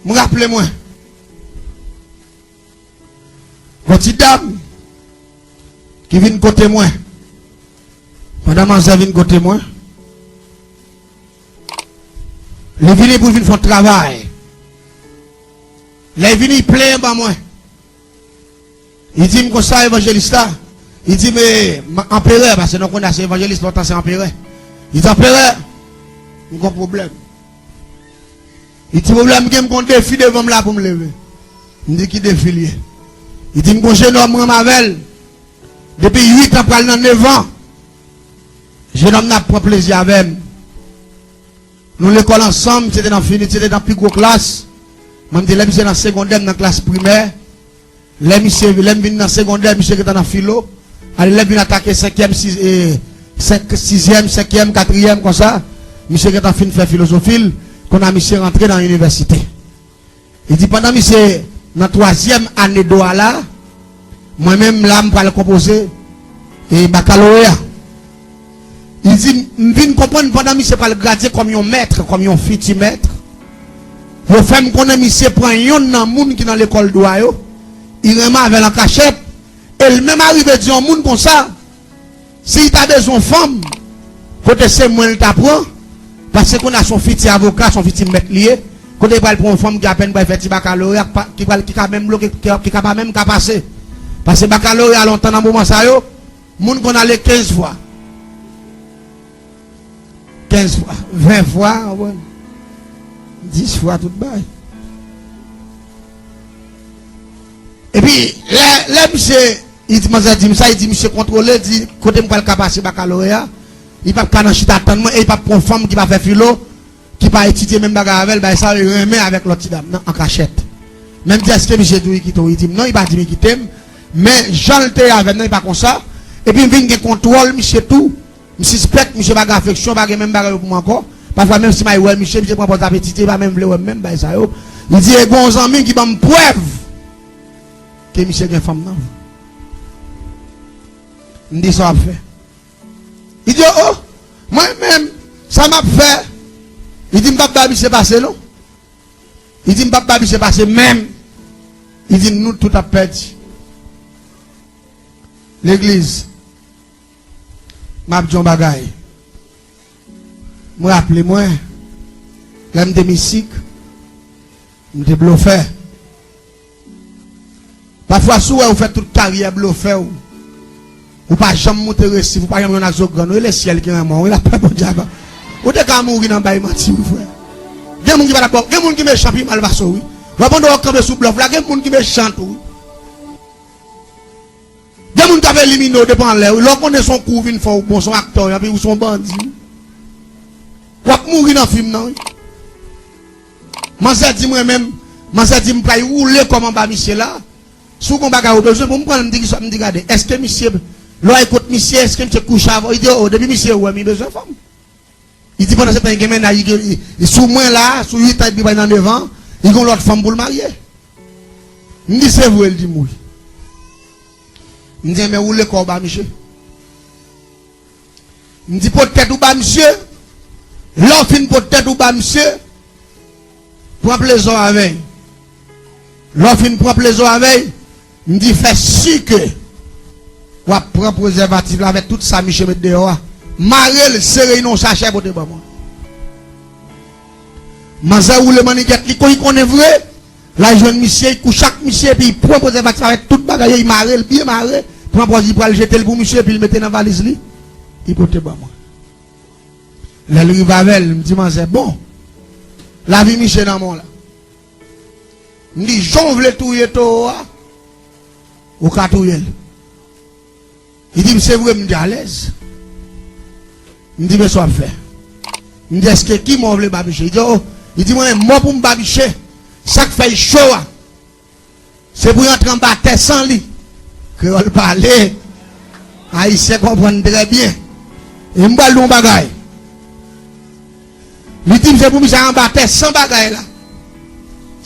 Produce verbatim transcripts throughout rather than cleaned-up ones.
M raple mwen, gon ti dam ki vin kote mwen. Pandan manzè vin kote mwen, li vini pou l vin fè yon travay. Lè l vini, li plenyen ban mwen. Li di m konsa, evanjelis la. Li di m, eh, m, anperè, paske nou konnen se evanjelis, lontan se anperè. Li di, anperè, m gon pwoblèm. Li di, pwoblèm m gen, m gon defi devan m la pou m leve. M di, ki defi l ye? Li di, m gon jennonm m renmen avè l depi uit an pral nan nèf an. Jennonm nan ap pran plezi avè m. Nou lekòl ansanm, se te nan fini, se te nan pi gwo klas. Mwen, m te, lè misye nan segondè, m nan klas primè. Lè misye, lè m vin nan segondè, misye gentan nan filo. Ale, lè m vin atake senkyèm, sis, e, senk, sizyèm, senkyèm, katriyèm, konsa, misye gentan fin fè filozofi l. Kounye a misye rantre nan inivèsite. Li di, pandan misye nan twazyèm ane dwa la, mwen menm la, m pral konpoze, e, bakaloreya. Li di, m vin konprann pandan misye pral gradye kòm yon mèt, kòm yon fiti mèt, yo fè m konnen misye pran yonn nan moun ki nan lekòl dwa yo, li renmen avè l an kachèt, e l menm arive di yon moun konsa, si li ta bezwen yon fanm, kote se mwen l ta pran, paske kounye a se yon fiti avoka, se yon fiti mèt li ye, kote li pral pran yon fanm ki apèn pral fè ti bakaloreya, ki pa, ki pral, ki ka menm bloke, ki, ki ka pa menm ka pase. Paske bakaloreya lontan nan moman sa yo, moun konn ale kenz fwa. Kenz fwa, ven fwa, w konprann? Dis fwa tout bagay. Epi, lè, lè misye, li di, manzè di m sa, li di, misye kontwole, di, kote m pral ka pase bakaloreya, li p ap ka nan chita tann mwen, e li p ap pran fanm ki pa fè filo, ki pa etidye menm bagay avè l, bagay sa yo, li renmen avèk lòt ti dam nan, an kachèt. Men m di, èske misye di w li kite w? Li di m non, li pa di m li kite m, men jan l te ye avè m nan, li pa konsa, epi m vin gen kontwòl misye tou, m sispèk misye pa gen afeksyon, pa gen menm bagay yo pou mwen ankò. Pafwa, menm si m al wè misye, misye pran pòz l ap etidye, li pa menm vle wè m menm, bagay sa yo. Li di, e gen yon zanmi m ki ban m prèv ke misye gen fanm nan. M di, sa w ap fè? Li di, o, o, mwen menm, sa m ap fè? Li di, m p ap bay misye pase, non. Li di, m p ap bay misye pase menm. Li di, nou tout ap pèdi. Legliz, m ap di yon bagay. M raple mwen, lè m te mistik, m te blofè. Pafwa, si w wè ou fè tout karyè blofè w, ou pa janm moute resif, ou pa janm jwenn ak zo grann, ou, e le syèl ki renmen w, wi, lapè Bondye ap ba w. Ou te ka mouri nan bay manti, wi, frè. Gen moun ki pa t ap ba w, gen moun ki mechan pi mal pase w, wi. Wè, pandan w ap kanpe sou blòf la, gen moun ki mechan tou, wi. Gen moun k ap elimine w depi anlè, wi. Lè w konnen se yon kou w vin fè, w bon, se yon aktè, epi ou se yon bandi, wi. W ap mouri nan fim nan, wi. Manzè di mwen menm, manzè di m pral woule kò m anba misye la. Si w gon bagay ou bezwen, pou m pran l, m di, kisa, m di, gade, èske misye, lè w al kot misye, èske misye kouche avè w? Li di, o, depi misye wè m, li bezwen fanm. Li di, pandan se tan, li gen mennaj, li gen, li, li sou mwen la, sou uit an, epi pral nan nèf an, li gen lòt fanm pou l marye. M di, se vre, li di m wi. M di, enben, woule kò w ba misye. M di, pot tèt ou ba misye. Lè w fin pot tèt ou ba misye, pran plezi w avè l. Lè w fin pran plezi w avè l, m di, fè si ke w ap pran prezèvatif la avèk tout sa misye met deyò a. Mare l, sere l nan yon sachè, pote ban mwen. Manzè woule mannigèt li, kon li konnen vre. L al jwenn misye, li kouche ak misye, epi li pran prezèvatif avèk tout bagay yo, li mare l byen mare, pran pòz li pral jete l pou misye, epi l mete nan valiz li, li pote ban mwen. Lè l rive avè l, m di, manzè, bon, lavi misye nan men w la. M di, jan w vle touye towo a, ou ka touye l. Li di m, se vre, m di, alèz. M di, men sa w ap fè. M di, èske ki mò w vle ba misye? Li di, o, li di, mwen, mò pou m ba misye, sa k fè l cho a, se pou l antre anba tè san li. Kreyòl pale, Ayisyen konprann trè byen. E m pral di w yon bagay. Li di m, se pou misye anba tè san bagay la.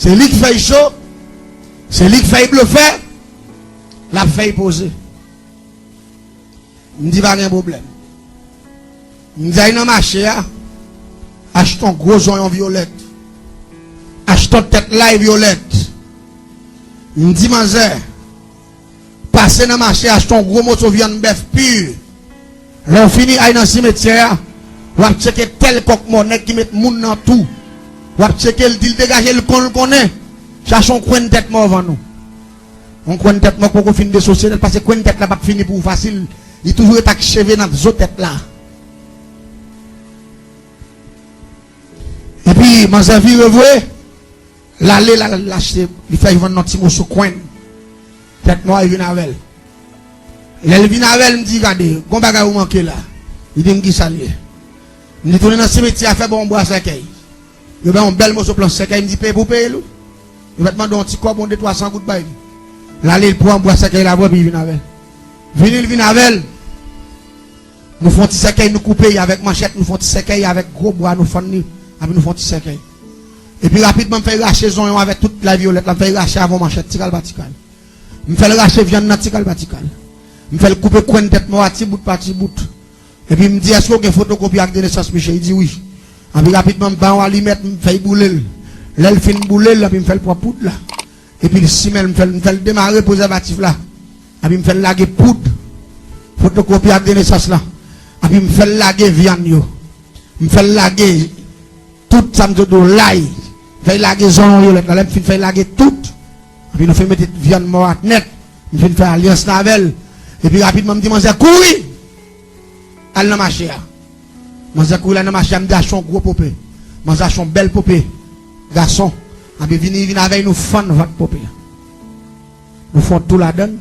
Se li k fè l cho, se li k fè l blofè, l ap fè l poze. M di, pa gen pwoblèm. M di, al nan mache a, achte yon gwo zonyon vyolèt. Achte yon tèt lay vyolèt. M di manzè, pase nan mache achte yon gwo moso vyann bèf pi. Lè w fini al nan simetyè a, w ap tcheke tèl kòk mò nèg ki met moun nan tou. W ap tcheke l, di l degaje l, konn l konnen. Chache yon kwenn tèt mò vann ou. Yon kwenn tèt mò k poko fin desosye nèt, paske kwenn tèt la p ap fini pou ou fasil. Li toujou ret ak cheve nan zo tèt la. Epi manzè vire vre, l ale, l al achte, li fè vann nan ti moso kwenn tèt mò a, li vin avè l. Lè l vin avè l, m di, gade, gon bagay ou manke la. Li di m, kisa l ye? M di, tounen nan simetyè a, fè ba w yon bwa sèkèy. Yo ba yon bèl moso planch sèkèy, m di, peye pou peye l wi. Yo mèt mande yon ti kòb, yon de twa san goud bay li. L ale, l pran bwa sèkèy la, epi l vin avè l. Vini, l vin avè l. Nou fè yon ti sèkèy, nou koupe y avèk manchèt, nou fè yon ti sèkèy avèk gwo bwa, nou fann li, epi nou fè yon ti sèkèy. Epi rapidman, m fè y rache zonyon avèk tout lay vyolèt la, m fè y rache avè yon manchèt, ti kal pa ti kal. M fè l rache vyann nan ti kal pa ti kal. M fè l koupe kwenn tèt mò a ti bout pa ti bout. Epi m di, èske w gen fotokopi ak de nesans misye? Li di wi. Epi rapidman, m ba yon alimèt, m fè y boule l. Lè l fin boule l, epi m fè l pran poud la. Epi l simen l, m fè l, m fè l demare prezèvatif la. Epi m fè l lage poud fotokopi ak de nesans la. Epi m fè l lage vyann yo. M fè l lage tout sa m te di w, lay. M fè l lage zonyon vyolèt la. Lè m fin fè l lage tout, epi nou fin mete vyann mò a nèt. M fin fè alyans la avè l. Epi rapidman, m di manzè, kouri! Al nan mache a. Manzè kouri la nan mache a, m di achte yon gwo pope. Manzè achte yon bèl pope gason. Epi vini, vin avè l, nou fann vant pope a. Nou fè yon tou ladan l.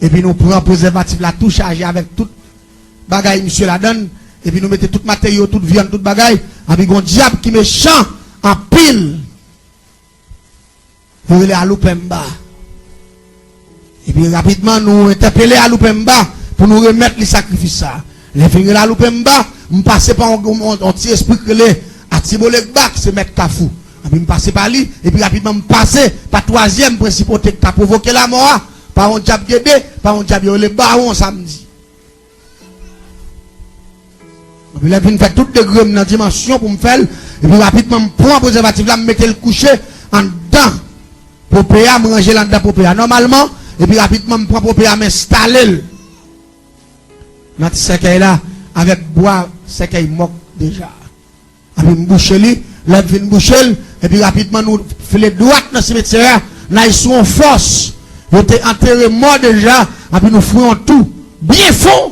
Epi nou pran prezèvatif la tou chaje avèk tout bagay misye ladan l. Epi nou mete tout materyo, tout vyann, tout bagay. Epi gon dyab ki mechan anpil. Yo rele Aloupemba. Epi rapidman, nou entèpele Aloupemba pou nou remèt li sakrifis sa a. Lè fin rele Aloupemba, m pase pa yon, yon, yon ti espri k rele Atibolegba, ki se mèt Kafou. Epi m pase pa li, epi rapidman m pase pa twazyèm prensipote k ta pwovoke lamò a, pa yon dyab Gede, pa yon dyab yo rele Bawon Samdi. Epi lè m fin fè tout degre m nan dimansyon pou m fè l, epi rapidman m pran prezèvatif la, m mete l kouche anndan pope a, m ranje l anndan pope a nòmalman, epi rapidman m pran pope a, m enstale l nan ti sèkèy la avèk bwa sèkèy mòk deja. Epi m bouche li, lè m fin bouche l, epi rapidman nou file dwat nan simetyè a, n al sou yon fòs. Yo te antere mò deja, epi nou foure yon tou byen fon,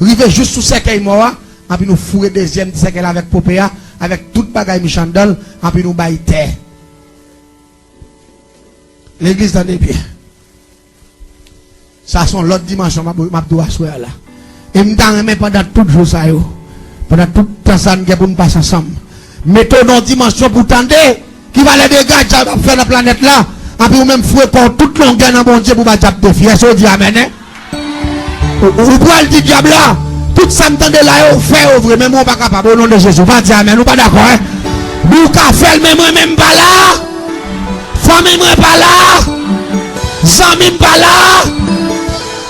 rive jis sou sèkèy mò a, epi nou foure dezyèm ti sèkèy la avèk pope a, avèk tout bagay mechan anndan l, epi nou bay tè. Legliz, tande byen. Sa se yon lòt dimansyon m ap, m ap di w aswè a la. E m ta renmen pandan tout jou sa yo, pandan tout tan sa n gen pou n pase ansanm, mete w nan yon dimansyon pou w tande ki valè dega dyab ap fè nan planèt la, epi ou menm foure kò w tout longè nan Bondye pou ba dyab defi. Èske w di amèn, en? Ou, ou pral di dyab la, tout sa m tande la yo, ou fè yo vre, men mwen ou pa kapab, o non de Jezi. Ou pa di amèn, ou pa dakò, en? Di ou ka fè l, men mwen menm m pa la. Fanmi mwen pa la. Zanmi m pa la.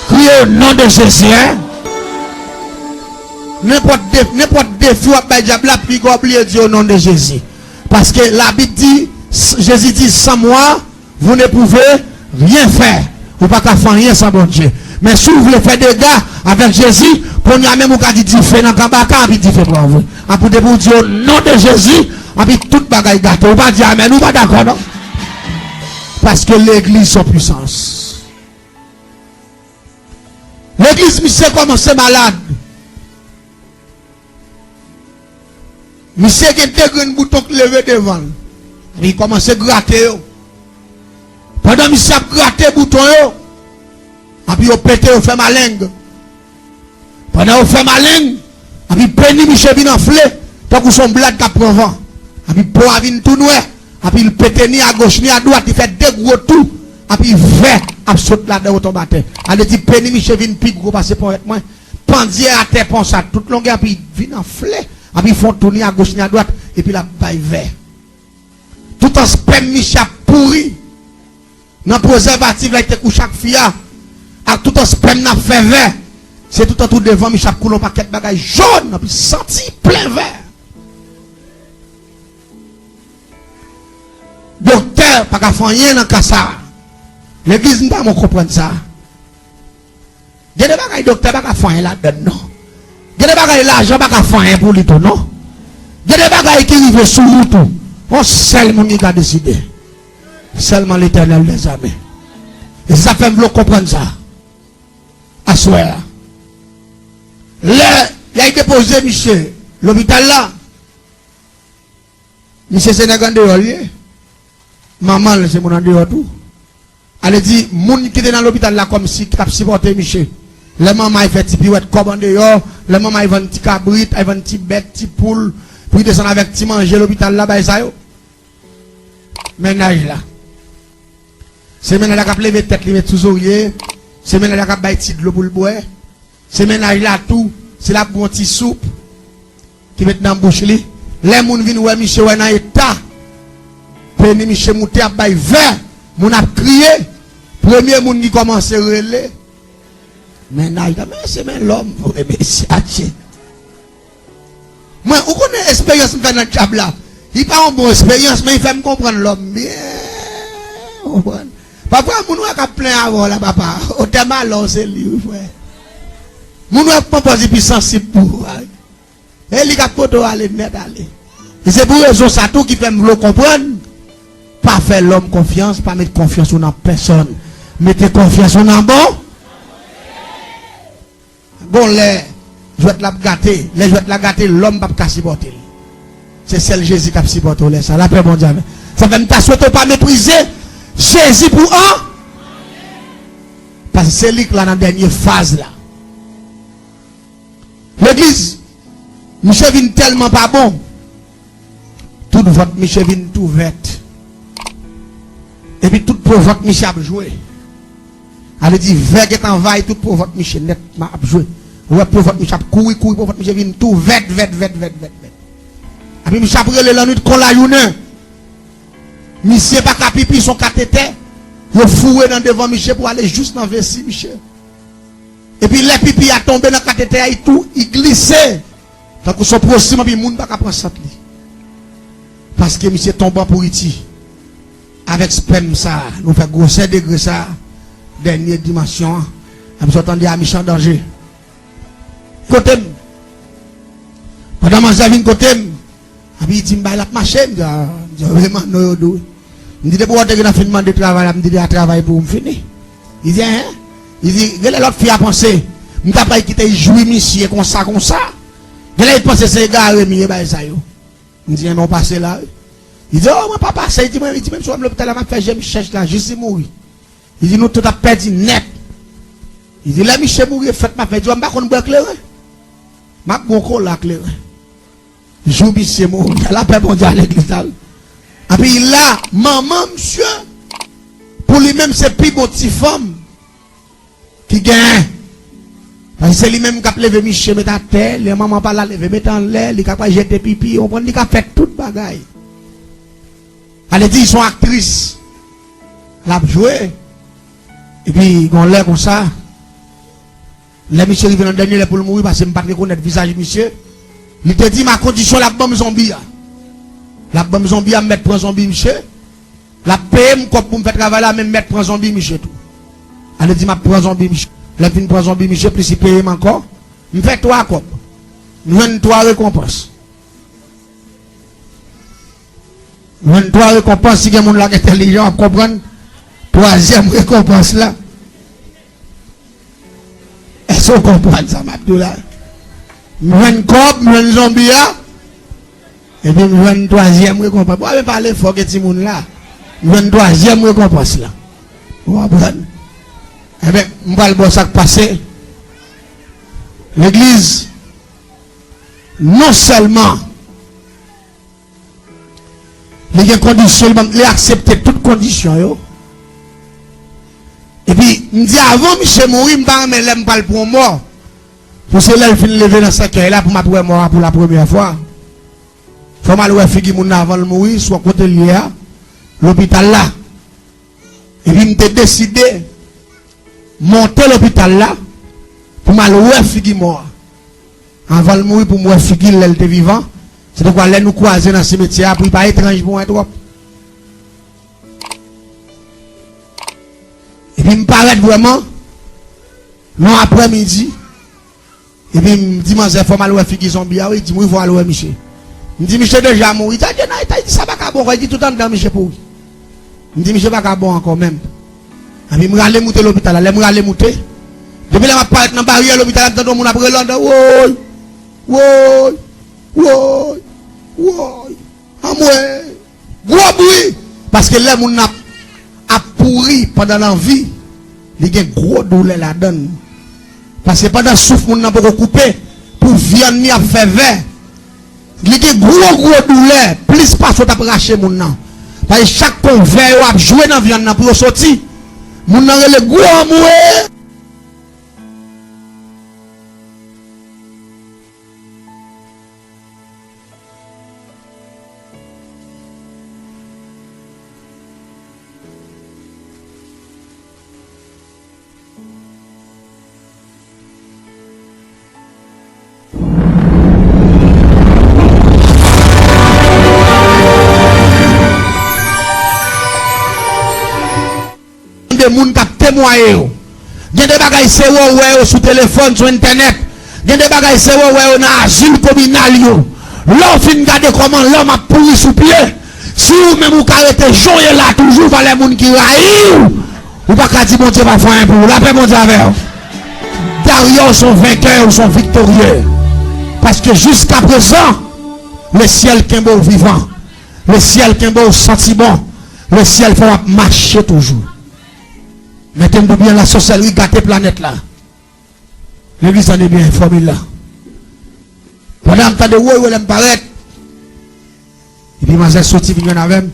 Kriye o non de Jezi, en. Nenpòt de-, nenpòt defi w ap bay dyab la, piga w bliye di o non de Jezi. Paske Labib di, s-, Jezi di, sans moi, vous ne pouvez rien faire. Ou pa ka fè anyen san Bondye. Men si w vle fè dega avèk Jezi, kounye a menm ou ka di dife nan kanbaka, epi dife pran vre. Epi depi w di o non de Jezi, epi tout bagay gate. Ou pa di amèn, ou pa dakò, non? Paske legliz se yon pwisans. Legliz misye kòmanse malad. Misye gen de grenn bouton k leve devan l. Epi li kòmanse grate yo. Pandan misye ap grate bouton yo, epi yo pete, yo fè maleng. Pandan yo fè maleng, epi peni misye vin anfle, tankou se yon blad k ap pran van. Epi po a vin tou nwè, epi l pete ni agoch ni adwat, li fè de gwo tou, epi vè ap sot ladan yo tonbe atè. Sa vle di peni misye vin pi gwo pase ponyèt mwen. Pandye atè konsa, tout longè, epi vin anfle, epi fè yon tou ni agoch ni adwat, epi l ap bay vè. Toutan spèm misye ap pouri nan prezèvatif la, li te kouche ak fi a, ak toutan spèm nan ap fè vè, se toutan tou devan misye ap koule yon pakèt bagay jòn, epi santi plen vè. Doktè pa ka fè anyen nan ka sa a. Legliz, m ta renmen w konprann sa. Gen de bagay doktè pa ka fè anyen ladann, non. Gen de bagay lajan pa ka fè anyen pou li tou, non. Gen de bagay ki rive sou ou tou. Yon sèl moun ki ka deside. Sèlman Letènèl dèzame. E se sa fè m vle w konprann sa. Aswè a. Lè y al depoze misye lopital la, misye se nèg andeyò l ye. Manman l se moun andeyò tou. Ale di, moun ki te nan lopital la kòmsi ki t ap sipòte misye. Lè manman y fè ti piwèt kòb andeyò, lè manman y vann ti kabrit, ay vann ti bèt, ti poul, pou y desann avèk ti manje lopital la, bay sa yo. Mennaj la. Se mennaj la k ap leve tèt li met sou zorye. Se mennaj la k ap bay ti dlo pou l bwè. Se mennaj la tou. Se l ap gon ti soup ki met nan bouch li. Lè moun vin wè misye, wè nan eta peni misye moute ap bay vè, moun ap kriye. Premye moun ki kòmanse rele, mennaj la, men se men lòm vre, mesye, atye. Mwen, ou konnen esperyans m fè nan djab la. Li pa yon bon esperyans, men li fè m konprann lòm byen. Ou konprann? Pafwa, moun wè k ap plenyen avè w la, papa. Otè malè w, se li, wi, frè. Moun wè k pran pòz li pi sansib pou ou a. E li k ap pote w ale nèt ale. E se pou rezon sa tou ki fè m vle w konprann. Pa fè lòm konfyans, pa met konfyans ou nan pèsòn. Mete konfyans ou nan bon. Bon, lè jwèt la ap gate, lè jwèt la gate, lòm p ap ka sipòte l. Se sèl Jezi k ap sipòte w lè sa. Lapè Bondye avè w. Sa fè m ta swete w pa meprize Jezi pou an. Paske se li k la nan dènye faz la. Legliz, misye vin tèlman pa bon. Tout vant misye vin tou vèt. Epi tout po vant misye ap jwe. Ale di vè gentan anvayi tout po vant misye nètman ap jwe. Ou wè po vant misye ap kouri, kouri, po vant misye vin tou vèt, vèt, vèt, vèt, vèt, vèt. Epi misye ap rele lannwit kon lajounen. Misye pa ka pipi, se yon katetè yo foure nan devan misye pou ale jis nan vesi misye. Epi lè pipi a tonbe nan katetè a, li tou, li glise. Tankou se yon pwosim, epi moun pa ka pran sant li. Paske misye tonbe an pouriti. Avèk spèm sa, nou fè gwosè degre sa, dènye dimansyon an. Epi sa w tande a mechan danje. Kote m? Pandan manzè vin kote m, epi li di m bay l ap mache, m di, a, m di, wi, manno yo dou. M di, depi w te gentan fin mande travay la, m di, deja travay pou ou, m fini. Li di, enhen. Li di, genlè lòt fi a panse m ta pral kite l jwi misye konsa, konsa. Genlè li panse se egare m ye, bay sa yo. M di, enben, w pase la, wi. Li di, o, mwen pa pase. Li di, mwen, li di, menm si w wè m lopital la, m ap fè je m chèch la, jis li mouri. Li di, nou tout ap pèdi nèt. Li di, lè misye mouri, e fèt m ap fè. Li di, m pa konn bwè kleren. M ap bon kola kleren. Jou misye mouri a, lapè Bondye a legliz la, wi. Epi la, manman misye, pou li menm, se pi bon ti fanm ki genyen. Paske se li menm k ap leve misye met atè, lè manman pa la leve met anlè, li ka pral jete pipi, ou konprann, li ka fè tout bagay. Ale di se yon aktris l ap jwe. Epi gon lè konsa, lè misye rive nan dènye lè pou l mouri, paske m pa t rekonèt vizaj misye, li te di m a kondisyon l ap ban m zonbi a. L ap ban m zonbi a, m mèt pran zonbi misye. L ap peye m kòb pou m fè travay la, men m mèt pran zonbi misye tou. Ale di m ap pran zonbi misye. Lè m fin pran zonbi misye, plis li peye m ankò. M fè twa kòb. M jwenn twa rekonpans. M jwenn twa rekonpans, si gen moun la k entèlijan, w ap konprann. Twazyèm rekonpans la. Èske w konprann sa m ap di w la? M jwenn kòb, m jwenn zonbi a, epi m jwenn twazyèm rekonpans. Bon, men pale fò ke timoun la. M jwenn twazyèm rekonpans la. Ou konprann? Enben, m pral ba w sa k pase. Legliz, non sèlman li gen kondisyon, li ban m, li aksepte tout kondisyon yo. Epi, m di avan misye mouri, m pa renmen lè m pral pran mò. Pou se lè l fin leve nan sèkèy la, pou m ap wè mò a pou la premyè fwa. Fò m al wè figi moun nan avan l mouri, swa kote l ye a, lopital la. Epi m te deside monte lopital la pou m al wè figi mò a. Anvan l mouri pou m wè figi l lè l te vivan. Se dekwa lè nou kwaze nan simetyè a, pou li pa etranj pou mwen twòp. M parèt vrèman nan aprèmidi. Epi m di manzè, "Fò m al wè figi zonbi a, wi." Li di m, "Wi, fò w al wè misye." M di, "Misye deja mouri." Li di, "Adye, nan eta," li di, "sa pa ka bon ankò." Li di, "Tout anndan misye pouri." M di, "Misye pa ka bon ankò menm." Epi m rale moute lopital la. Lè m rale moute, depi lè m ap parèt nan baryè lopital la, m tande yon moun ap rele anndan, "Woy! Woy! Woy! Woy!" Anmwe! Gwo bri! Paske lè moun nan ap, ap pouri pandan l an vi, li gen gwo doulè ladan l. Paske pandan souf moun nan poko koupe, pou vyann li ap fè vè, li gen gwo, gwo doulè, plis pase w t ap rache moun nan. Paske chak kon vè yo ap jwe nan vyann nan pou yo soti, moun nan rele gwo anmwe. De moun k ap temwaye yo. Gen de bagay se wè w wè yo sou telefòn, sou entènèt. Gen de bagay se wè w wè yo nan azil kominal yo. Lè w fin gade kòman lòm ap pouri sou pye, si ou menm ou ka rete jan w ye la toujou, valè moun ki rayi w, ou pa ka di Bondye pa fè anyen pou ou. Lapè Bondye avè w. Daryè, w se yon venkè, w se yon viktorye. Paske jiskaprezan, lesyèl kenbe w vivan. Lesyèl kenbe w santi bon. Lesyèl fè w ap mache toujou. Men tande byen, lasòsèlri gate planèt la. Legliz, tande byen, fòmil la. Pandan m tande woy, woy, lè m parèt. Epi manzè soti vin jwenn avè m.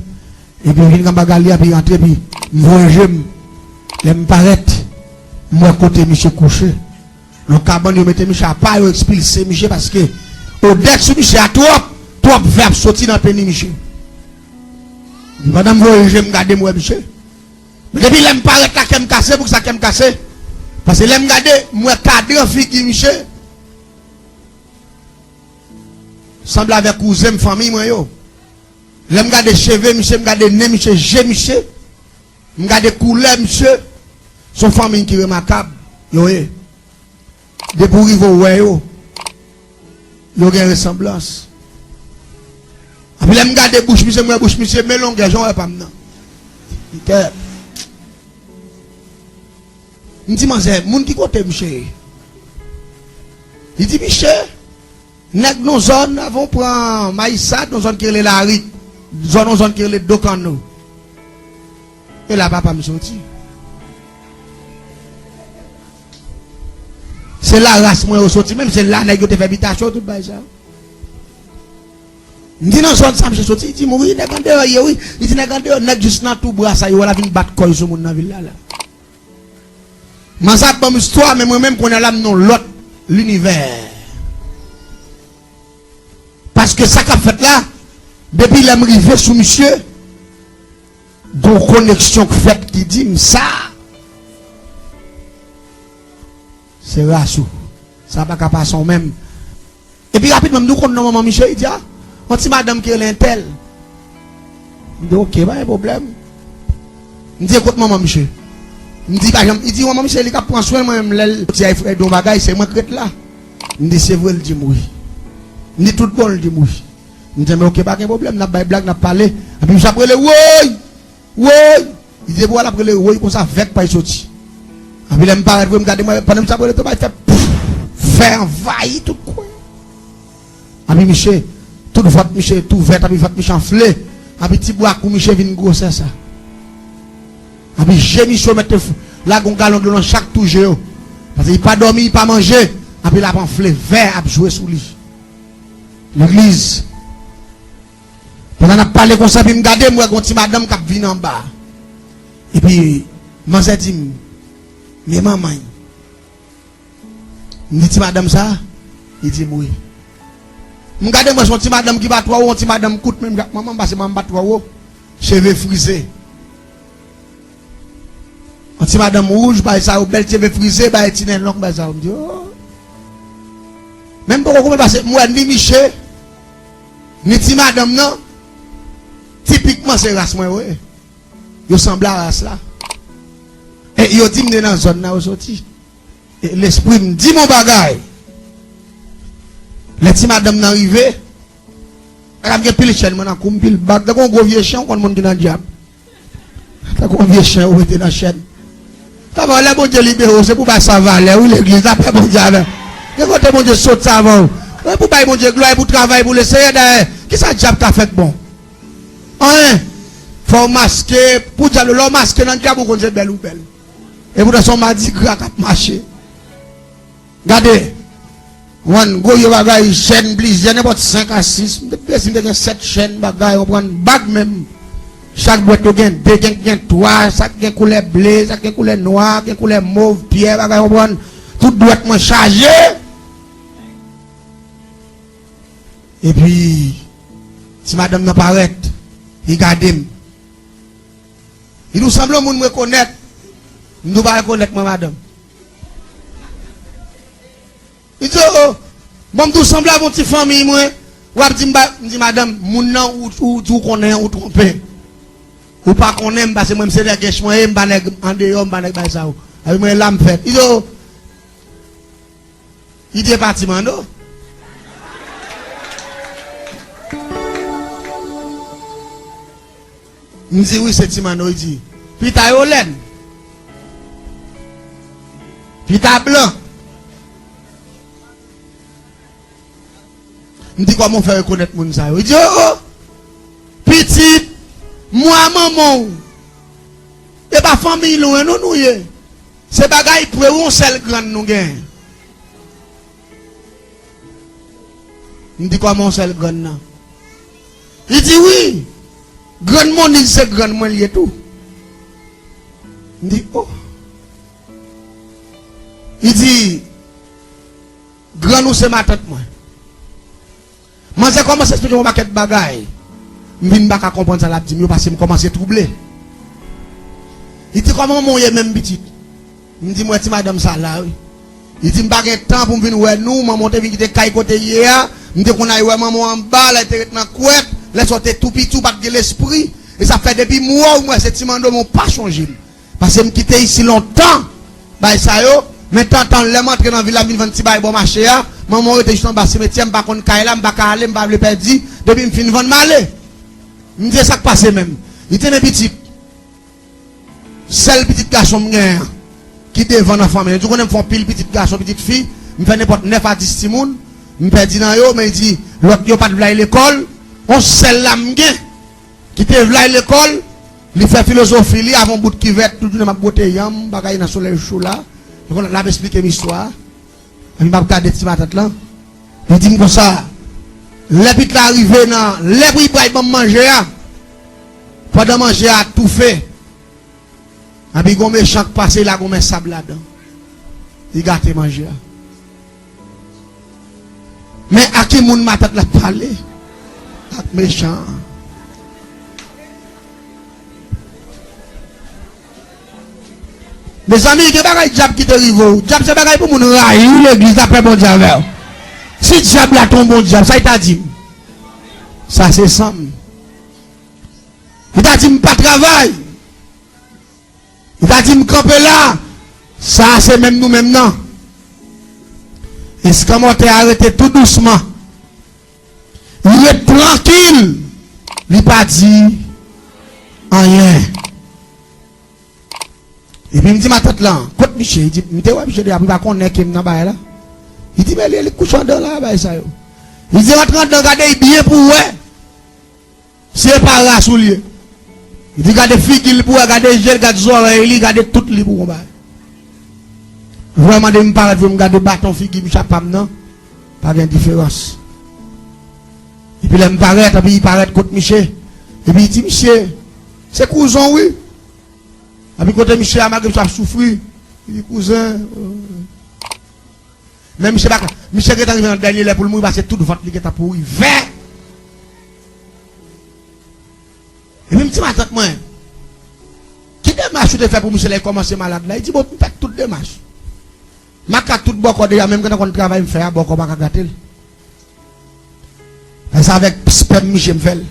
Epi vin anba galya, epi rantre, epi m voye je m. Lè m parèt, m wè kote misye kouche. Nan kabann yo mete misye apa, yo ekspilse misye paske odè k sou misye a twòp, twòp vè ap soti nan peni misye. Pandan m voye je m gade, m wè misye. Men depi lè m parèt la, kè m kase, poukisa kè m kase? Paske lè m gade, m wè kadran figi misye sanble avèk kouzen m, fanmi mwen yo. Lè m gade cheve misye, m gade nen misye, je misye, m gade koulè misye, se yon fanmi ki remakab yo ye. Depi w rive w wè yo, yo gen resanblans. Epi lè m gade bouch misye, m wè bouch misye men longè jan w wè pa m nan. M kè. M di, "Manzè, moun ki kote misye ye?" Li di, "Misye, nèg nou zòn, avan w pran Mayisad, yon zòn ki rele Larit, zòn, yon zòn ki rele Dokanno. E la papa m soti. Se la ras mwen yo soti, menm se la nèg yo te fè bitasyon, tout bagay sa yo." M di, "Nan zòn sa misye soti?" Li di m, "Wi, nèg andeyò ye, wi." Li di, "Nèg andeyò, nèg jis nan tou bra sa yo, la vin bat kò yo sou moun nan vil la, la." Manzè ap ban m istwa, men mwen menm, kounye a la, m nan lòt linivè. Paske sa k ap fèt la, depi lè m rive sou misye, gon koneksyon k fèt ki di m sa, se ras ou. Sa pa ka pase w menm. Epi rapidman, m di, "Ou konn non manman misye?" Li di, "A, yon ti madanm ki rele entèl." M di, "Oke, pa gen pwoblèm." M di, "E kot manman misye?" M di, "Pa janm." Li di, "Manman misye, li k ap pran swen mwen, menm lè l soti ay frè yon bagay, se mwen k ret la." M di, "Se vre?" L di m, "Wi." M di, "Tout bon?" L di m, "Wi." M di, "Men oke, pa gen pwoblèm, n ap bay blag, n ap pale." Epi misye ap rele, "Woy! Woy!" Li di, "Depi w al ap rele woy konsa, vè k pral soti." Epi lè m parèt vre, m gade mwen, pandan misye ap rele, tou bay fè pouf, vè anvayi tout kwen. Epi misye, tout vant misye tou vèt, epi vant misye anfle, epi ti bwa kou misye vin gwosè sa. Epi je misye yo mèt te f-, lage yon galon dlo nan chak twou je yo. Paske li pa dòmi, li pa manje, epi l ap anfle, vè ap jwe sou li. Legliz. Pandan n ap pale konsa, epi m gade, m wè gon ti madanm k ap vin anba. Epi manzè di m, "Men manman l." M di, "Ti madanm sa a?" Li di m, "Wi." M gade, m wè se yon ti madanm ki pa twò wo, yon ti madanm kout menm jan ak manman m, paske manman m pa t twò wo. Cheve frize. Yon ti madanm wouj, bay sa yo, bèl cheve frize, bay ti nen long, bay sa yo. M di, "Oh." Men m poko konprann paske m wè ni misye, ni ti madanm nan, tipikman se ras mwen yo ye. Yo sanble a ras la. E yo di m de nan zòn nan yo soti. E lespri m di m yon bagay. Lè ti madanm nan rive, pa t ap gen pil chèn, mwen nan kou m pil bag, tankou yon gwo vye chen, ou konn moun ki nan dyab. Tankou yon vye chen ou mete nan chèn. Kòman lè Bondye libere w, se pou bay sa valè, wi, legliz, lapè Bondye avè w. Gen kote Bondye sot sa avè w. E pou bay Bondye glwa, e pou travay pou Leseyè, dayè, kisa dyab ka fè k bon? Anyen. Fò w maske, pou dyab, lè w maske nan dyab, ou konn se bèl ou bèl. Epoutan se yon madigra k ap mache. Gade, konprann, gwo vye bagay, chèn plizyè, nenpòt senk a sis, m te, si m te gen sèt chèn bagay, konprann, bag menm. Chak dwèt yo gen de, gen, gen twa, sa k gen koulè ble, sa k gen koulè nwa, gen koulè mov, pyè, bagay, konprann. Tout dwèt mwen chaje. Epi, ti madanm nan parèt, li gade m. Li di, "Ou sanble yon moun m rekonèt." M di, "Ou pa rekonèt mwen, madanm?" Li di, "O, o, bon, m di, ou sanble avèk yon ti fanmi mwen. W ap di m ba," m di, "Madanm, moun nan, ou, ou di ou konnen, ou twonpe. Ou pa konnen m, paske mwen, m se nèg ench mwen ye, m pa nèg andeyò, m pa nèg bay sa yo. Epi mwen, la m fèt." Li di, "O." Li di, "E pa Ti Mano?" M di, "Wi, se Ti Mano." Li di, "Pita yo lèd. Pita blan." M di, "Kòman w fè rekonèt moun sa yo?" Li di, "O, o, pitit, mwen a manman w. E pa fanmiy lwen non nou ye. Se bagay pre, wi, yon sèl grann nou genyen." M di, "Kòman yon sèl grann nan?" Li di, "Wi, grann Moniz se grann mwen li ye tou." M di, "O." Li di, "Grann ou se matant mwen." Manzè kòmanse esplike m yon pakèt bagay. M vin pa ka konprann sa l ap di m yo, paske m kòmanse twouble. Li di, "Kòman manman w ye menm, pitit?" M di, "M wè ti madanm sa la, wi." Li di, "M pa gen tan pou m vin wè nou, manman w te vin kite kay kote l ye a. M te konn al wè manman w anba, lè l te ret nan kwèt, lè sa w te tou piti, ou pa t gen lespri. E sa fè depi m wè w, m wè se Ti Mano, men w pa chonje m. Paske m kite isi lontan, bay sa yo, men tantan lè m antre nan vil la, m vin vann ti bagay bò mache a, manman w rete jis anba simetyè, m pa konn kay la, m pa ka ale, m pa vle pèdi, depi m fin vann, m ale." M di, "E sa k pase menm?" Li di, "Men pitit, sèl pitit gason m genyen an, ki devan nan fanmi an." Li di, "Ou konnen m fè yon pil pitit gason, pitit fi, m fè nenpòt nèf a dis timoun, m pèdi nan yo, men," li di, "lòt yo pa t vle al lekòl, yon sèl la m gen, ki te vle al lekòl, li fè filozofi li avè yon bout kivèt, tout jounen m ap bwote yanm, bagay nan solèy cho la." Li konn l ap esplike m istwa a. Epi m ap gade ti matant lan. Li di m konsa, lè pitit la rive nan lè pou li pral ban m manje a, pandan manje a toufe, epi gon mechan k pase, li lage yon men sab ladan. Li gate manje a. Men a ki moun matant la pale? Ak mechan an. Mezanmi, gen bagay dyab ki te rive w. Dyab se bagay pou moun rayi legliz, lapè Bondye avè w. Si dyab la te yon bon dyab, sa li ta di m? Sa se san m. Li ta di m pa travay. Li ta di m kanpe la. Sa se menm nou menm nan. Eskanmòtè a rete tou dousman. Li ret trankil. Li pa di anyen. Epi m di matant lan, "Kot misye?" Li di, m te wè misye deja, pou li pa konnen ke m nan bagay la. Li di, "Men li, li kouche andan la, bagay sa yo." Li di, "Rantre andan, gade l byen pou w wè si e pa ras ou l ye." Li di, "Gade figi l pou w wè, gade je l, gade zòrèy li, gade tout li pou w wè." Vrèman, depi m parèt, vre m gade baton figi misye ap pa m nan, pa gen diferans. Epi lè m parèt, epi li parèt kot misye. Epi li di, "Misye, se kouzen w, wi." Epi kote misye a, malgre misye ap soufri, li di, "Kouzen, oh." Men misye pa ka, misye gentan rive nan dènye lè pou l mouri, paske tout vant li gentan pouri vè. Epi m di matant mwen, "Ki demach ou te fè pou misye lè l kòmanse malad la?" Li di, "Bon, m fè tout demach. M ak tout bòkò deja, menm gentan konn travay m fè a, bòkò pa ka gate l. Fè sa avèk spèm misye m fè l."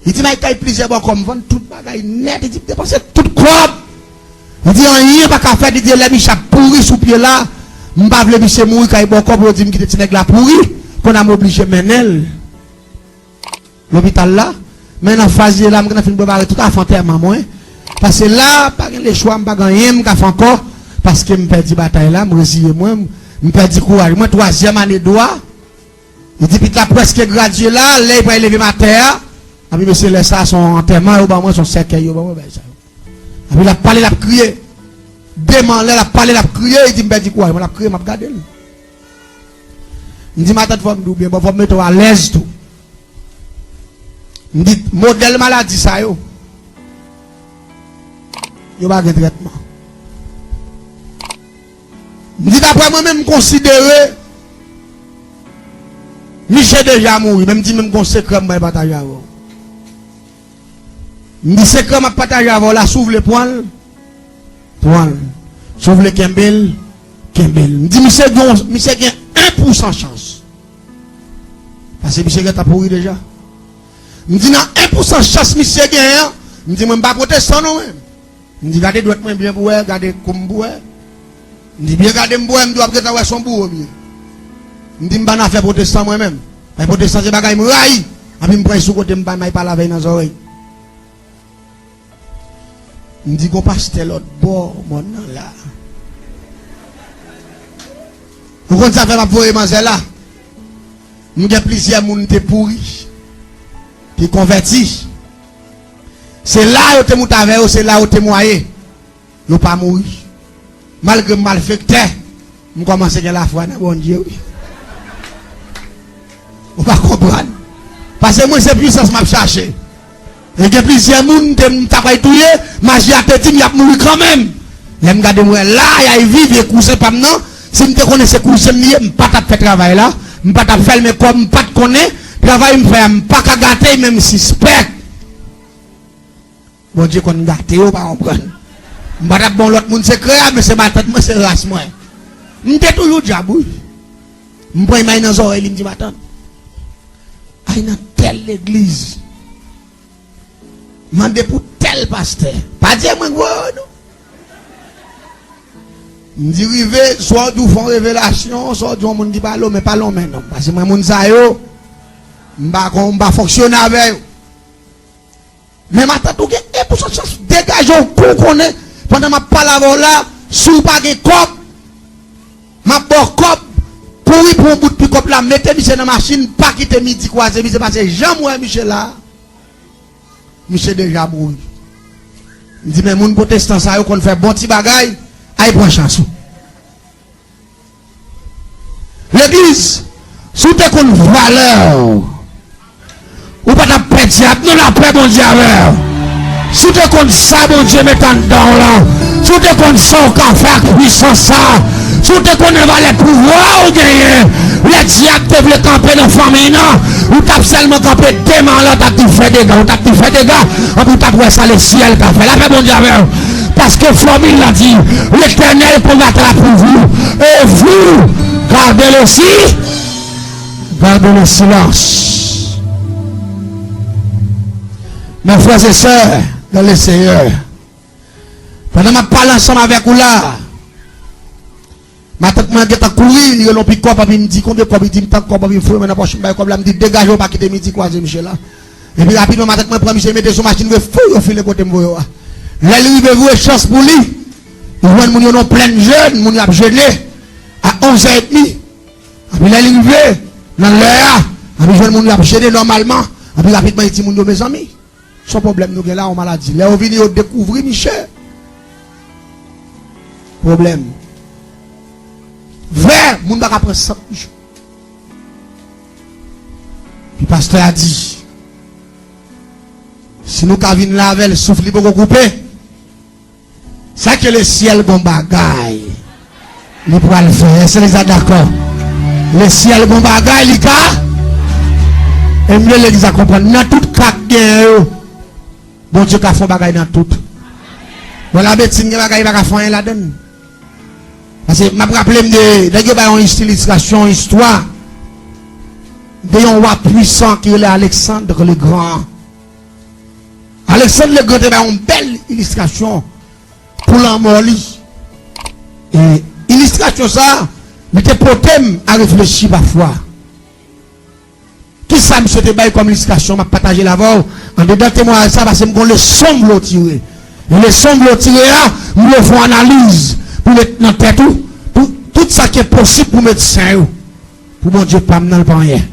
Li di, "M al kay plizyè bòkò, m vann tout bagay nèt." Li di, "M depanse tout kòb. Li di anyen pa ka fèt, li di lè Michè ap pouri sou pye la, m pa vle misye mouri kay bòkò pou yo di m kite ti nèg la pouri, kounye a m oblije mennen l lopital la. Men nan faz li ye la, m gentan fin prepare tout afè antèman mwen. Paske la, pa gen lechwa, m pa gen anyen m ka fè ankò, paske m pèdi batay la, m reziye mwen, m pèdi kouraj mwen, twazyèm ane dwa. Li di pitit la prèske gradye la, lè li pral leve m atè a, anpi mesye lè sa a se yon antèman yo ban mwen, se yon sèkèy yo ban mwen, bagay sa yo. Anpi l ap pale, l ap kriye. Demen an lè l ap pale, l ap kriye, li di m pèdi kouraj mwen, l ap kriye, m ap gade l. M di matant fò m di w byen, bon, fò m mete w alèz tou. M di modèl maladi sa yo, yo pa gen trètman. M di daprè mwen menm, m konsidere misye deja mouri, men m di menm gon sekrè m bay pataje avè w. M di sekrè m ap pataje avè w la, si w vle pran l, pran l. Si w vle kenbe l, kenbe l. M di misye gen, misye gen en pousan chans. Paske misye gentan pouri deja. M di nan en pousan chans misye genyen an, m di mwen m pa pwotestan non mwen. M di gade dwèt mwen byen pou wè, gade kou m pou wè. M di byen gade m pou wè, m di w ap gentan wè se yon bouwo m ye. M di m pa nan afè pwotestan mwen menm. Paske pwotestan se bagay m rayi. Anpi m pran l sou kote, m pa may pale avè l nan zòrèy. M di gon pastè lòt bò mòn nan la. Ou konn sa fè m ap voye manzè la? M gen plizyè moun te pouri, te konvèti. Se la yo te moute avè yo, se la yo temwaye. Yo pa mouri. Malgre m malfektè, m kòmanse gen lafwa nan Bondye, wi. Ou pa konprann. Paske mwen, se pwisans m ap chache. E gen plizyè moun te, m ta pral touye, maji a te di m y ap mouri kanmenm. Lè m gade, m wè la, y a viv, e kouzen pa m nan. Si m te konnen se kouzen m li ye, m pa t ap fè travay la. M pa t ap fè l, men kòm m pa t konnen, travay m fè a, m pa ka gate, men m sispèk. Bondye konn gate yo, pa konprann. M pa t ap ban lòt moun sekrè a, men se matant mwen, se ras mwen. M te toujou dyab, wi. M pran imaj nan zòrèy li, m di, "Matant, ay nan tèl legliz. Mande pou tèl pastè." Pa di mwen gwo, non. M di rive, swa w di w fè yon revelasyon, swa w di yon moun ki pale w, men pale w men non. Paske mwen, moun sa yo, m pa kon, m pa fonksyone avè yo. Men matant ou gen en pousan chans degaje w kou w konnen, pandan m ap pale avè w la, si w pa gen kòb, m ap ba w kòb, kouri pran yon bout pikòp la, mete misye nan machin, pa kite midi kwaze misye, paske jan m wè misye la, misye deja mouri. M di, men moun pwotestan sa yo konn fè bon ti bagay, ay pran chans ou. Legliz, si w te konn valè w, ou pa t ap pè dyab, non, lapè Bondye avè w. Si w te konn sa Bondye met anndan w lan, si w te konn sa w ka fè ak pwisans sa, si w te konnen valè pouvwa w genyen, lè dyab te vle kanpe nan fanmiy nan, ou t ap sèlman kanpe de men an lè w t ap di fè dega, ou t ap di fè dega, anpi w t ap wè sa lesyèl ka fè. Lapè Bondye avè w. Paske fòmil la di, L'Éternel combattra pour vous, et vous gardez le si-, gardez le silence. Mes frères et sœurs dans le Seigneur, pandan m ap pale ansanm avèk ou la, matant mwen gentan kouri, li rele yon pikòp, anpi m di, "Konbyen kòb?" Li di m, "Tant kòb," anpi m fouye men nan pòch m, bay kòb la, m di, "Degaje w, pa kite midi kwaze misye la." Epi rapidman, matant mwen pran misye, mete sou machin, vre fou, yo file kote m voye w a. Lè l rive, vre chans pou li, li jwenn moun yo nan plèn jèn, moun yo ap jene a onz è edmi. Anpi lè li rive nan lè a, anpi jwenn moun yo ap jene nòmalman, anpi rapidman, li di moun yo, "Mezanmi, se yon pwoblèm nou gen la, yon maladi." Lè yo vini, yo dekouvri misye. Pwoblèm. Vè, moun pa ka pran sant misye. Pi pastè a di, "Si nou ka vin la avè l, souf li poko koupe." Sa ke lesyèl gon bagay li pral fè. Èske legliz la dakò? Lesyèl gon bagay li ka. E m vle legliz la konprann. Nan tout ka k genyen yo, Bondye ka fè yon bagay nan tout. Bon, Labentin gen bagay li pa ka fè anyen ladann. Paske m ap raple m de, nèg yo bay yon ilistrasyon, yon istwa de yon wa pwisan ki rele Alexandre le Grand. Alexandre le Grand te bay yon bèl ilistrasyon. pou lanmò li. E ilistrasyon sa a, li te pote m a reflechi pafwa. Kisa misye te bay kòm ilistrasyon? M ap pataje l avè w andedan temwayaj sa, paske m gon leson m vle w tire. E leson m vle w tire a, m vle w fè yon analiz pou met nan tèt ou, pou tout sa ki enposib pou medsen yo. Pou Bondye pa m nan, l pa anyen.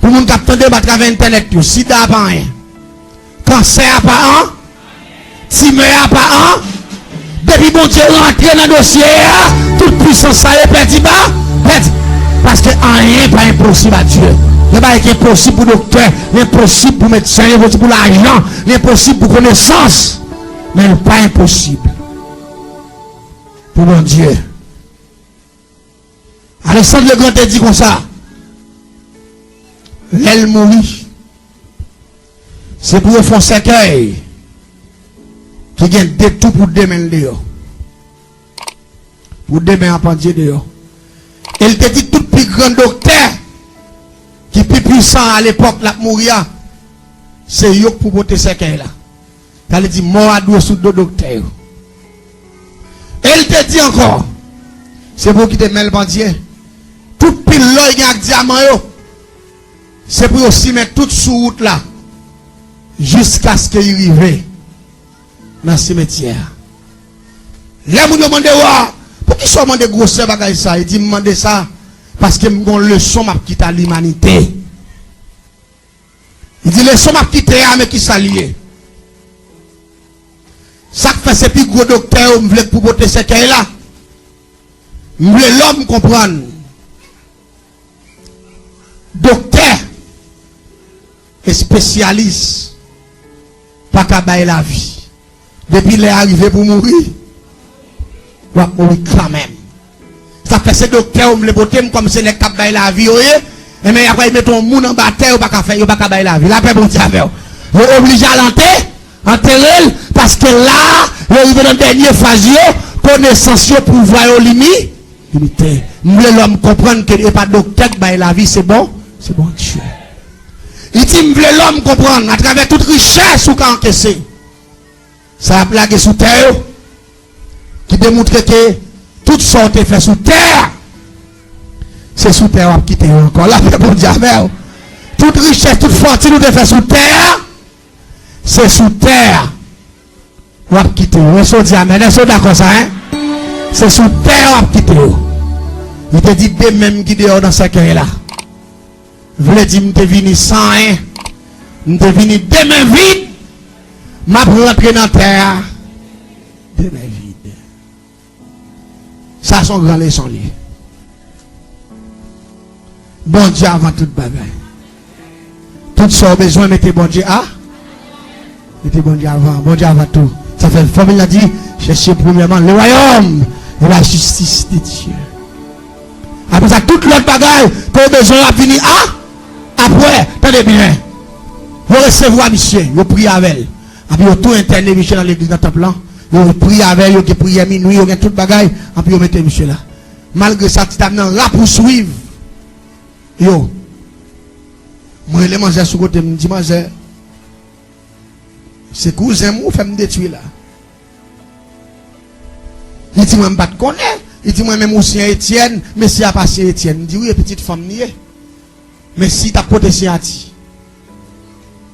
Pou moun k ap tande m atravè entènèt yo, sida a pa anyen. Kansè a pa an, timè a pa an. Depi Bondye rantre nan dosye a, tout pwisans sa yo pèdi ba, pèdi. Paske anyen pa enposib a Dye. Gen bagay ki enposib pou doktè, li enposib pou medsen, li enposib pou lajan, li enposib pou konesans. Men l pa enposib pou Bondye. Alexandre le Grand te di konsa, lè l mouri, se pou yo fè yon sèkèy ki gen de tou pou de men l deyò. Pou de men an pandye deyò. E l te di tout pi gran doktè ki pi pwisan a lepòk l ap mouri a, se yo k pou pote sèkèy la. Sa vle di mò a dwe sou do doktè yo. E l te di ankò, se pou yo kite men l pandye. Tout pil lò y gen ak dyaman yo, se pou yo simen tout sou wout la, jiskaske y rive nan simetyè a. Lè moun yo mande w a, poukisa w mande gwosè bagay sa? Li di, m mande sa paske m gon leson m ap kite a limanite. Li di, leson m ap kite a, men kisa l ye? Sa k fè se pi gwo doktè yo m vle k pou pote sèkèy la. M vle lòm konprann. Doktè, espesyalis, pa ka bay lavi. Depi lè a rive pou mouri, w ap mouri kanmenm. Sa fè se doktè yo m vle pote m kòm se nèg k ap bay lavi yo ye. Enben, y ap mete yon moun anba tè, yo pa ka fè, yo pa ka bay lavi. Lapè Bondye avè w. Yo oblije al ante, antere l, paske la a, yo rive nan dènye faz yo, konesans yo, pouvwa yo limi, limite. M vle lòm konprann ke e pa doktè k bay lavi, se bon, se Bondye. Li di, m vle lòm konprann, atravè tout richès ou ka ankese, sa y ap lage sou tè yo, ki demontre ke tout sa w te fè sou tè a, se sou tè a w ap kite yo ankò. Lapè Bondye avè w. Tout richès, tout fòtin ou te fè sou tè a, se sou tè a w ap kite yo. Èske w di amèn? Èske w dakò sa, en? Se sou tè a w ap kite yo. Li te di, de men m ki deyò nan sèkèy la. Vle di m te vini san anyen. M te vini de men vid. M ap rantre nan tè a de men vid. Sa se yon gran leson li ye. Bondye avan tout bagay. Tout sa w bezwen, mete Bondye a. Mete Bondye avan. Bondye avan tou. Sa fè fòmil la di, cherchez premièrement le royaume et la justice de Dieu. Apre sa, tout lòt bagay ke w bezwen yo ap vini a, apre. Tande byen. Yo resevwa misye, yo priye avè l. Epi yo tou entène misye nan legliz, nan tanp lan. Yo priye avè l, yo gen priyè minwi, yo gen tout bagay. Epi yo mete misye la. Malgre sa, ti dam nan rapouswiv yo. Mwen rele manzè sou kote m, m di, manzè, se kouzen m ou fè m detwi la. Li di mwen, m pa t konnen. Li di mwen, men m ou Syen Etyèn, mesye a pa Syen Etyèn. M di, wi, e pitit fanm li ye. Men si t ap pote siyati.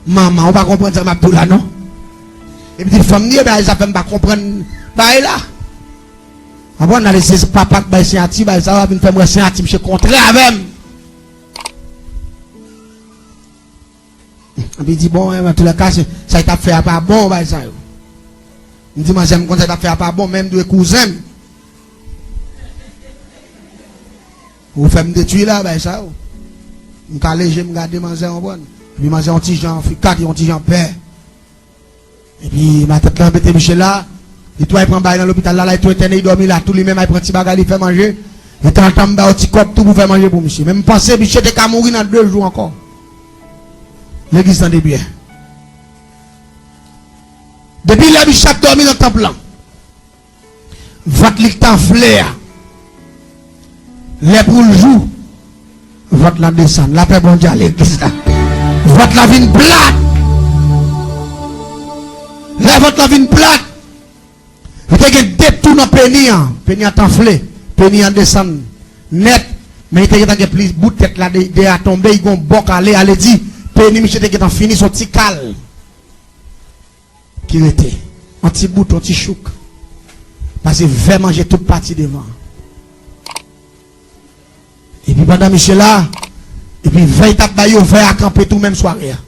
Manman, ou pa konprann sa m ap di w la, non? E pitit fanm li ye, bagay sa fè m pa konprann bagay la. Konprann, nan se papa k bay siyati, bagay sa va vin fè m wè siyati misye kontrè avè m. Epi di, bon, an tou lè ka, se, sa l t ap fè a pa bon, bagay sa yo. M di, manzè, m konn sa l t ap fè a pa bon, men m dwe kouzen m. Ou fè m detwi la, bagay sa yo. M kale je m gade manzè, konprann. Epi manzè yon ti jan frikat, yon ti jan pè. Epi matant lan mete misye la, li tou al pran bagay nan lopital la, la, li tou entène, li dòmi la tou, li menm al pran ti bagay, li fè manje. E tantan m ba yo ti kòb tou pou fè manje pou misye. Men m panse misye te ka mouri nan de jou ankò. Legliz, tande byen. Depi lè misye ap dòmi nan tanp lan, vant li k t anfle a, lè pou l jou, vant lan desann. Lapè Bondye a legliz la. Vant lan vin plat. Lè vant lan vin plat, li t Te gen de tou nan peni an. Peni an t anfle. Peni an desann nèt. Men li te gentan gen plis bout tèt la de, de a tonbe. Li gon bò kale. Ale di, peni misye te gentan fini, se yon ti kal ki rete. Yon ti bout, yon ti chouk. Paske vè manje tout pati devan. Epi pandan misye la, epi vè y t ap bay yo, vè a kanpe tou menm sware a.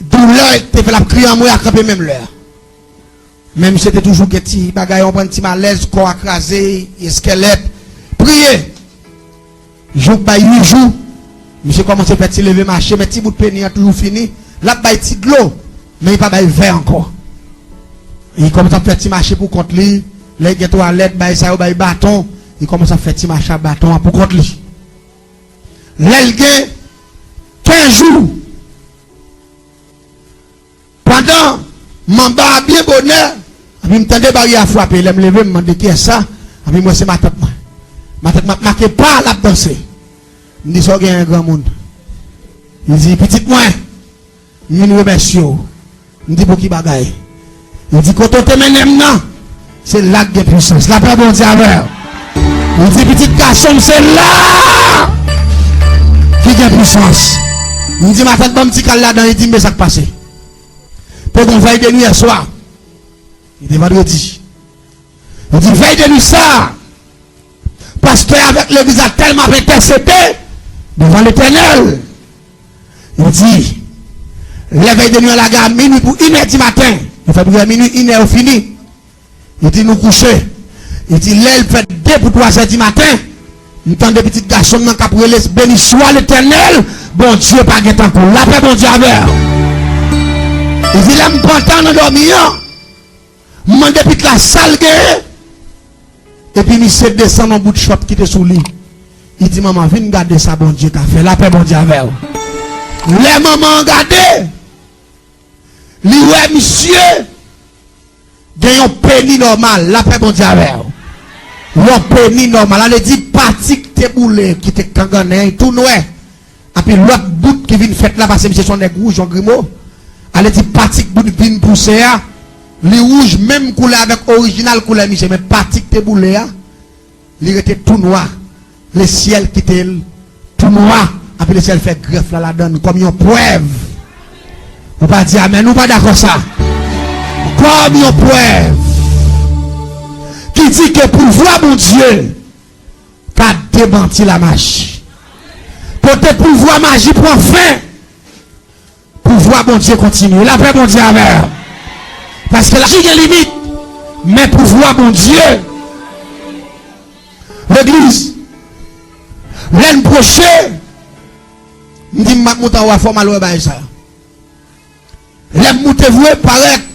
Doulè te fè l ap kriye anmwe a kanpe menm lè a. Men misye te toujou gen ti bagay, w konprann, ti malèz, kò a kraze, eskèlèt. Priye! Jou k bay uit jou, misye kòmanse fè ti leve mache, men ti bout peni an toujou fini. L ap bay ti dlo, men li pa bay vè ankò. Li kòmanse ap fè ti mache pou kont li. Lè l gen twalèt, bay sa yo, bay baton, li kòmanse ap fè ti mache a baton an pou kont li. Lè l gen kenz jou, pandan m anba a byen bonè, epi m tande baryè a frape. Lè m leve, m mande, "Kiyès sa?" Epi m wè se matant mwen. Matant mwen ap make pa, l ap danse. M di, "Sa w genyen, granmoun?" Li di, "Pitit mwen, m vin remèsye w." M di, "Pou ki bagay?" Li di, "Kote w te mennen m nan, se la k gen pwisans." Lapè Bondye avè w. Li di, "Pitit gason m, se la ki gen pwisans." M di, "Matant, ban m ti kal ladan." Li di, "Men sa k pase. Te gon vèy de nwi yèswa." Li te vandredi. Li di, "Vèy de nwi sa a, pastè avèk legliz la tèlman ap entèsede devan Letènèl." Li di, "Lè vèy de nwi an lage a minwi pou inè di maten, yo fè priyè minwi, inè yo fini." Li di, "Nou kouche." Li di, "Lè l fè de pou twazè di maten, m tande pitit gason m nan k ap rele, 'Beni swa Letènèl, Bondye pa gen tankou w.'" Lapè Bondye avè w. Li di, "Lè m pran tan nan dòmi an, m mande pitit la sa l genyen." Epi misye desann yon bout chòt ki te sou li. Li di, "Manman, vin gade sa Bondye ka fè. Lapè Bondye avè w." Lè manman an gade, li wè misye gen yon peni nòmal. Lapè Bondye avè w. Yon peni nòmal. Ale di, pati k te boule, ki te kangannen, tou nwè. Epi lòt bout ki vin fèt la, paske misye se yon nèg wouj, yon grimo. Ale di, pati k bout vin pouse a, li wouj menm koulè avèk orijinal koulè misye, men pati k te boule a, li rete tou nwa. Lesyèl kite l tou nwa. Epi lesyèl fè grèf la ladan l kòm yon prèv. Ou pa di amèn, ou pa dakò sa. Kòm yon prèv ki di ke pouvwa Bondye ka demanti lamaji. Kote pouvwa maji pran fen, pouvwa Bondye kontinye. Lapè Bondye avè w. Paske laji gen limit, men pouvwa Bondye. Legliz, lè n pwoche, m di m ap monte anwo a, fò m al wè bagay sa. Lè m moute vre, parèt,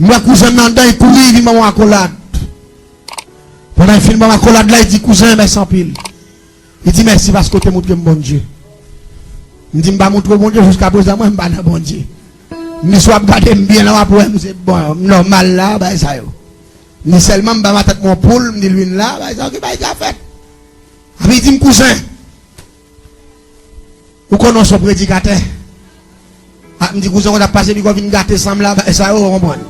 m wè kouzen m nan anndan, li kouri, li vin ban mwen akolad. Pandan li fin ban m akolad la, li di, "Kouzen, mèsi anpil." Li di, "Mèsi paske w te moutre m Bondye." M di, "M pa moutre w Bondye, jiskaprezan mwen, m pa nan Bondye." M di, "Si w ap gade m byen la, w ap wè m se bon, m nòmal la, bagay sa yo." M di, "Sèlman m ba matant mwen yon poul," m di, "L vin la, bagay sa yo, ki bagay ki ap fèt?" Epi li di m, "Kouzen, ou konnen w se yon predikatè." A, m di, "Kouzen, w t ap pase mikwo vin gate san m la, bagay sa yo, w konprann."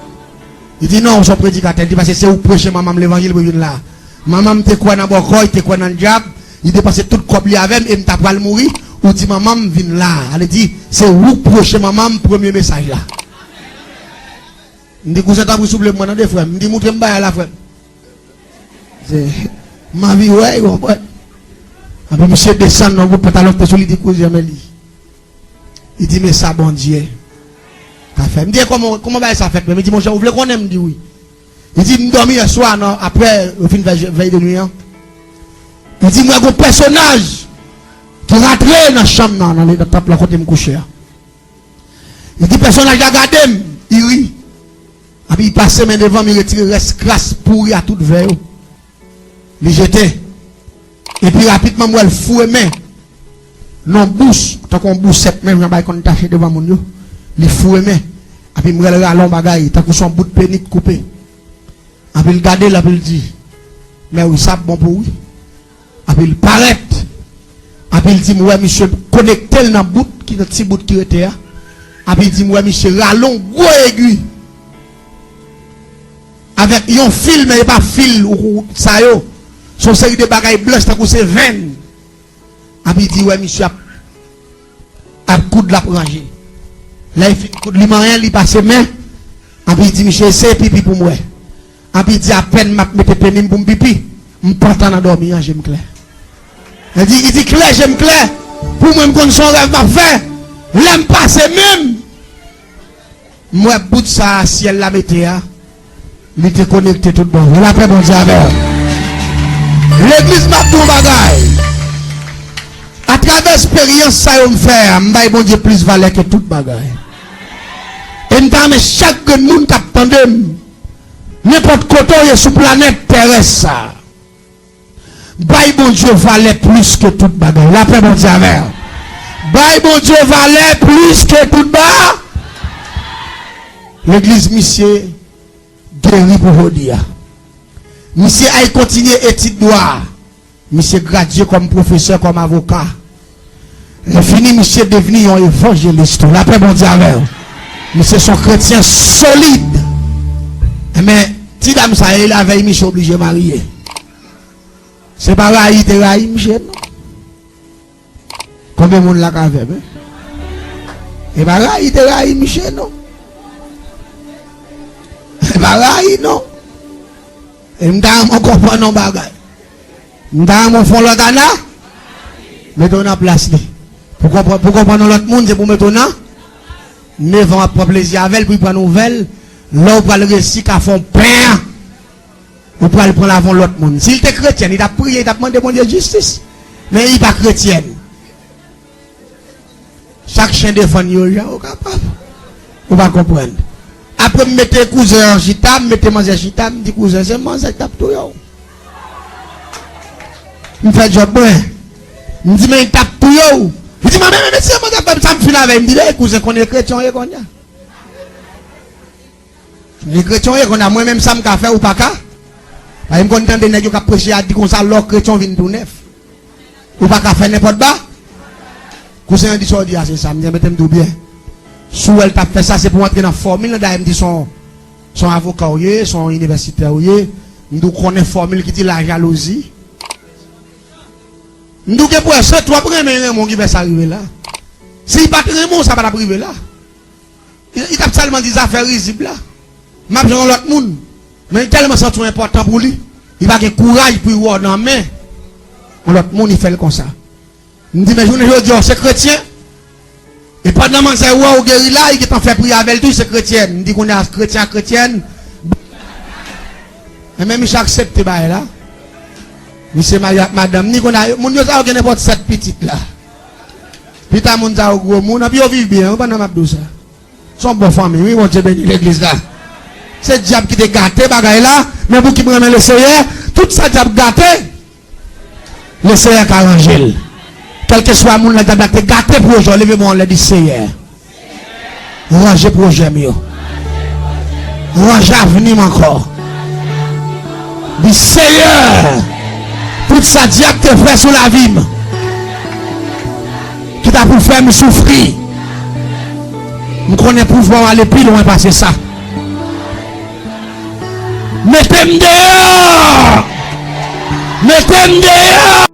Li di, "Non, w se yon predikatè." Li di, "Paske se ou k preche manman m levanjil pou l vin la. Manman m te kwè nan bòkò, li te kwè nan dyab, li depanse tout kòb li avè m e m ta pral mouri, ou di manman m vin la." Ale di, se ou k preche manman m premye mesaj la. M di, "Kouzen, tanpri souple mwen tande, frè m." M di, "Moutre m bagay la, frè m." Se, m anvi wè, w konprann. Epi misye desann nan bout pantalon ki te sou li, di, "Kouzen, men li." Li di, "Men sa Bondye ka fè." M di, "E kòman, kòman bagay sa fèt menm?" Li di, "Monchè, ou vle konnen?" M di, "Wi." Li di, "M dòmi yèswa, nan, apre yo fin fè je-, vèy de nwi an." Li di, "M wè gon pèsonaj ki rantre nan chanm nan, nan, nan tanp lan kote m kouche a." Li di, "Pèsonaj la gade m, li ri. Epi li pase men devan m, li retire rès kras pouri a tout vè yo. Li jete. Epi rapidman, m wè l foure men nan bous, tankou yon bousèt, menm jan bagay konn tache devan moun yo. Li foure men. Epi m wè l rale yon bagay, tankou se yon bout peni k koupe. Epi l gade l, epi l di, 'Mè wi, sa ap bon pou ou wi.'" Epi l parèt. Epi l di, "M wè misye konekte l nan bout, ki nan ti bout ki rete a." Epi l di, "M wè misye rale yon gwo egwi." avèk yon fil, men e pa fil ou, ou, sa yo. Se yon seri de bagay blanch tankou se venn. Anpi di wè misye ap, ap koud, l ap ranje. Lè l fin koud, li manyen, li pase men. Anpi di misye eseye pipi pou m wè. Anpi di apèn m ap mete peni m pou m pipi, m pantan nan dòmi an, je m klè. Li di, li di klè, je m klè. Pou mwen, m konn se yon rèv m ap fè. Lè m pase men m, m wè bout sa a syèl la mete a, li te konekte tout bon vre. Lapè Bondye avè w. Legliz, m ap di yon bagay. Atravè esperyans sa yo m fè a, m bay Bondye plis valè ke tout bagay. E m ta renmen chak grenn moun k ap tande m, nenpòt kote w ye sou planèt terès sa a, bay Bondye valè plis ke tout bagay. Lapè Bondye avè w. Bay Bondye valè plis ke tout ba. Legliz, misye geri pou jodi a. Misye al kontinye etid dwa. Misye gradye kòm pwofesè, kòm avoka. Lè fini, misye devni yon evanjelis tou. Lapè Bondye avè w. Misye se yon kretyen solid. Enben, ti dam sa, e avè l misye oblije marye. Se pa rayi te rayi misye, non. Konbyen moun la k avè m, en? E pa rayi te rayi misye, non. E pa rayi, non. E m ta renmen w konprann yon bagay. M ta renmen w fè yon lòt ana. Mete w nan plas li. Pou konprann, pou konprann yon lòt moun, se pou mete w nan. Nèf an w ap pran plezi avè l, pou l pran nouvèl. Lè w pral resi ka fè yon pen an, ou pral pran l avè yon lòt moun. Si l te kretyèn, li t ap priye, li t ap mande Bondye jistis. Men li pa kretyèn. Chak chen defann yo jan yo kapab. Ou pa konprann. Apre m mete kouzen an chita, m mete manzè chita, m di, "Kouzen, se manzè k t ap touye w." M fè djòb mwen. M di, "Men, li t ap touye w." Li di, "Mwen menm, men, se manzè k t ap sa m fin avè l." M di, "Ey, kouzen, konnen kretyen w ye kounye a." Li kretyen w ye, konn a mwen menm sa m ka fè, ou pa ka. Paske m konn tande nèg yo k ap preche a di konsa, lè w kretyen w vin tou nèf. Ou pa ka fè nenpòt ba. Kouzen an di sa w di a, se sa. M di, mete m tou byen. Si w wè l t ap fè sa, se pou antre nan fòmil lan. Dayè m di se yon, se yon avoka w ye, se yon inivèsitè w ye. M di w konnen fòmil ki di lajalouzi. M di w gen pwèsyon, twòp renmen renmen w ki fè sa rive la. Si l pa t renmen w, sa pa t ap rive la. Li, li t ap sèlman di zafè rizib la. M ap jwenn yon lòt moun. Men li tèlman santi w enpòtan pou li, li pa gen kouraj pou l wè w nan men yon lòt moun, li fè l konsa. M di, men jounen jodi a, w se kretyen. E pandan manzè wè w geri la, li gentan fè priyè avè l tou, li se kretyèn. M di, kounye a, kretyen ak kretyèn. Enben, misye aksepte bagay la. Misye marye ak madanm ni, kounye a, moun yo sa yo gen nenpòt sèt pitit la. Pita moun sa yo gwo moun, anpi yo viv byen, wi, pandan m ap di w sa. Se yon bon fanmi, wi, Bondye beni legliz la. Se dyab ki te gate bagay la, men pou ki renmen Leseyè, tout sa dyab gate, Leseyè ka ranje l. Kèlkeswa moun la dyab la te gate pwojè w, leve men w anlè, di, Seyè, ranje pwojè m yo. Ranje avni m ankò. Di, Seyè, tout sa dyab te fè sou lavi m, ki ta pou fè m soufri, m konnen pouvwa w ale pi lwen pase sa. Mete m deyò! Mete m deyò!